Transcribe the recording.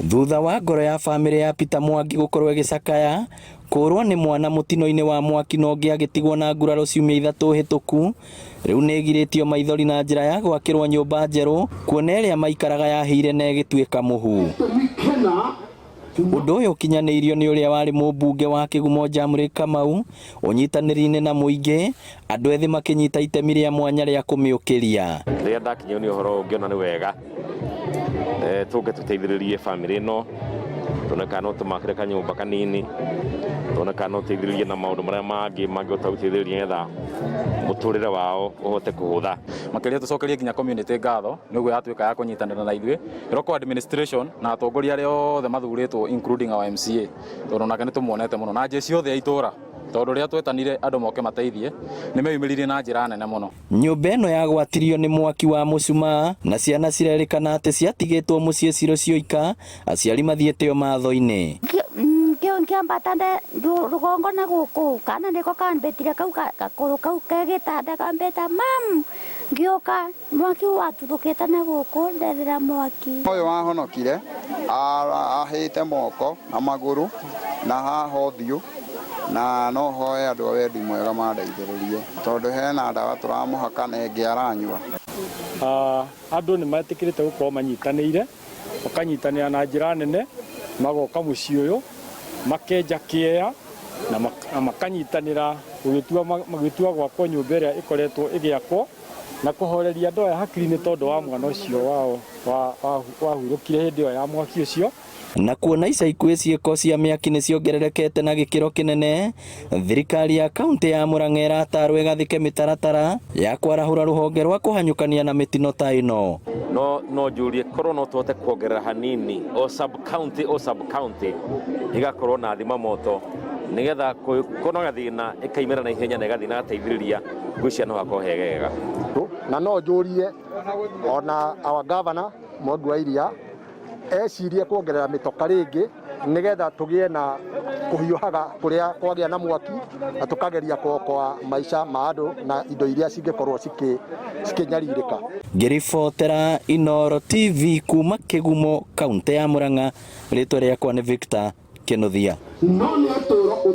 Thutha wa ngoro ya bamĩrĩ ya Peter Mwangi gũkorwo ĩgĩcakaya kũrwo nĩ mwana mũtino-inĩ wa mwaki na ũngĩ agĩtigwo na nguraro ciumia ithatũ hĩtũku, rĩu nĩ ĩgirĩtio maithori na njĩra ya gwakĩrwo nyũmba njerũ kuona ĩrĩa maikaraga yahĩire na ĩgĩtuĩka mũhu. Ũndũ ũyũ ũkinyanĩirio nĩ ũrĩa warĩ mũmbunge wa Kĩgumo Jamrick Kamau ũnyitanĩri-inĩ na mũingĩ, andũ ethĩ makĩnyita itemi rĩa mwanya rĩa kũmĩũkĩria. Rĩrĩa ndakinyĩrwo nĩ ũhoro ũyũ ngĩona nĩ wega tũke tũteithĩrĩrie bamĩrĩ ĩno, tuone kana no tũmakĩre kanyũmba kanini, tuone kana no tũteithĩrĩrie na maũndũ marĩa mangĩ mangĩhota gũteithĩrĩria nĩgetha mũtũrĩre wao ũhote kũhũtha. Makĩria tũcokerie nginya community ngatho nĩ ũguo yatuĩka ya kũnyitanĩra na ithuĩ, local administration na atongoria arĩa othe mathurĩtwo including our MCA, tondũ nake nĩ tũmuonete mũno na jeshi yothe ya itũra, tondũ rĩrĩa twetanire andũ moke mateithie nĩ meyumĩririe na njĩra nene mũno. Nyũmba ĩno yagwatirio nĩ mwaki wa mũcumaa na ciana cirerĩkana atĩ ciatigĩtwo mũciĩ cirĩ cioika, aciari mathiĩte o matho-inĩ. Ngĩambata rũgongo na gũkũ, kana nĩko kambĩtire kau gakũrũ kau ke gĩtanda kambĩta mam, ngĩũka mwaki watuthũkĩte na gũkũ ndethera mwaki. Ũyũ wahonokire ahĩte moko na magũrũ na haha ũthiũ, na no hoe andũ a wendi mwega mandeithĩrĩrie tondũ hena ndawa tũramũhaka na ĩngĩ aranyua. Andũ nĩ metĩkĩrĩte gũkorwo manyitanĩire, makanyitanĩra na njĩra nene, magoka mũciĩ ũyũ, makenja kĩeya na makanyitanĩra gũgĩtua gwakwo nyũmba ĩrĩa ĩkoretwo ĩgĩakwo na kũhoreria andũ aya hakiri nĩ tondũ wa mwana ũcio wao wahurũkire hĩndĩ ĩyo ya mwaki ũcio. Na kuona ica ikuhĩ ciĩko cia mĩaki nĩ ciongererekete na gĩkĩro kĩnene, thirikari ya kaunti ya Murang'a ĩratarwo ĩgathĩke mĩtaratara ya kwarahũra rũhonge rwa kũhanyũkania na mĩtino ta ĩno. No no njũrie korwo no tũhote kuongerera hanini o sub county o sub county igakorwo na thima moto nigetha kuona gathĩna ĩkaimĩra na ihenya na ĩgathiĩ na gateithĩrĩria, ngwĩciria no hakorwo hegega. Na no njũrie ona our governor Mwangi wa Iria ecirie kuongerera mĩtoka rĩngĩ nĩgetha tũgĩe na kũhiũhaga kũrĩa kwagĩa na mwaki na tũkageria kuokoa maica ma andũ na indo iria cingĩkorwo cikĩnyarirĩka. Ngĩribotera Inooro TV kuma Kĩgumo, kaũntĩ ya Murang'a, rĩtwa rĩakwa nĩ Victor Kĩnuthia. No nĩ